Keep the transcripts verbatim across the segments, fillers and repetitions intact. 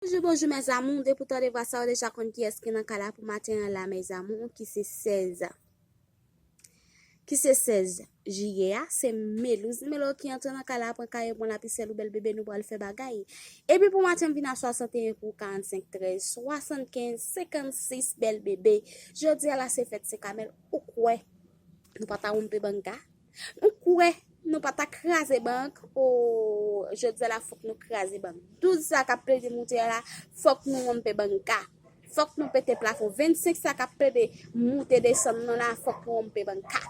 Bonjou, bonjou, mes amours. Depi w tande vwa sa, w deja konn kiyès ki nan kay la pou maten an la, mes amours, ki se sèz. Ki se sèz jiyè a, se Melouz Nimelo ki antre nan kay la, pran kaye mwen, lapisèl ou, bèl bebe, nou pral fè bagay. Epi pou maten, m vin a swasanteyen pou karannsenk trèz, swasannkenz senkannsis, bèl bebe. Jodi a la, se fèt Sen Kamèl, ou kwè nou pa ta wonpe bank ka? Ou kwè nou pa ta kraze bank? O, jodi a la, fòk nou kraze bank. Douz sa k ap plede moute a la, fòk nou wonpe bank ka. Fòk nou pete plafon. Vennsenk sa k ap plede moute desann nan la, fòk nou wonpe bank ka.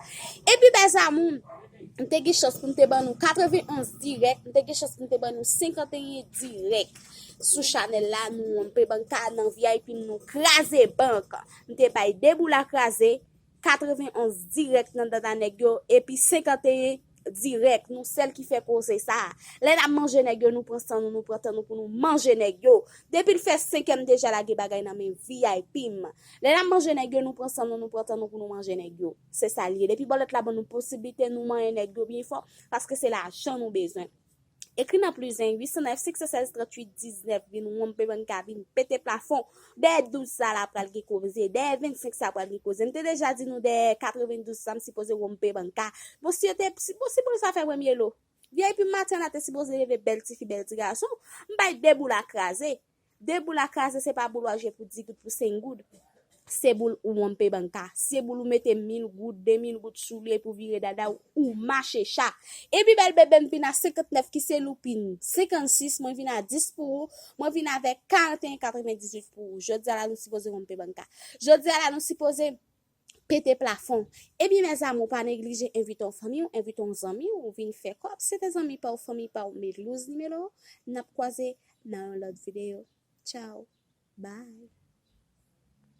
Epi, mes amours, m te gen chans pou m te ban nou katrevenonz dirèk, m te gen chans pou m te ban nou senkanteyen dirèk sou chanèl la, nou wonpe bank ka nan V I P, nou kraze bank. M te bay de boula kraze, katrevenonz dirèk nan dada nèg yo, epi senkanteyen dirèk, nou sèl ki fè koze sa. Lè n ap manje nèg yo, nou pran san nou, nou pran tan nou pou nou manje nèg yo. Depi l fè senk è, m deja lage bagay nan men V I P m. Lè n ap manje nèg yo, nou pran san nou, nou pran tan nou pou nou manje nèg yo. Se sa l ye. Depi bòlèt la ban nou posiblite, nou manyen nèg yo byen fò, paske se lajan nou bezwen. Ekri nan plis en uit san nèf sis san sèz tranntuit diznèf, vin wonpe bank ka, vin pete plafon. Dèyè douz sa la pral gen koze, dèyè vennsenk sa pral gen koze. M te deja di nou dèyè katrevendouz sa m sipoze wonpe bank ka. Bon, si yo te, si, bon, si pou sa fè premye lo. V I P maten la te sipoze leve bèl tifi, bèl ti gason. M bay de boula kraze. De boula kraze, se pa boul w ap jwe pou dis goud, pou senk goud. Se boul ou wonpe bank ka. Se boul ou mete mil goud, de mil goud sou li epi w vire dada w, ou mache cha. Epi bèl bebe, m vin a senkantnèf ki se loupin senkannsis, mwen vin a dis pou ou, mwen vin avèk karanteyen katrevendizuit pou ou. Jodi a la, nou sipoze wonpe bank ka. Jodi a la, nou sipoze pete plafon. Ebyen, mes amours, pa neglije envite yon fanmi w, envite yon zanmi w, vin fè kòb. Se te zanmi pa w, fanmi pa w, Melouz Nimelo. N ap kwaze nan yon lòt videyo. Tchao. Bye.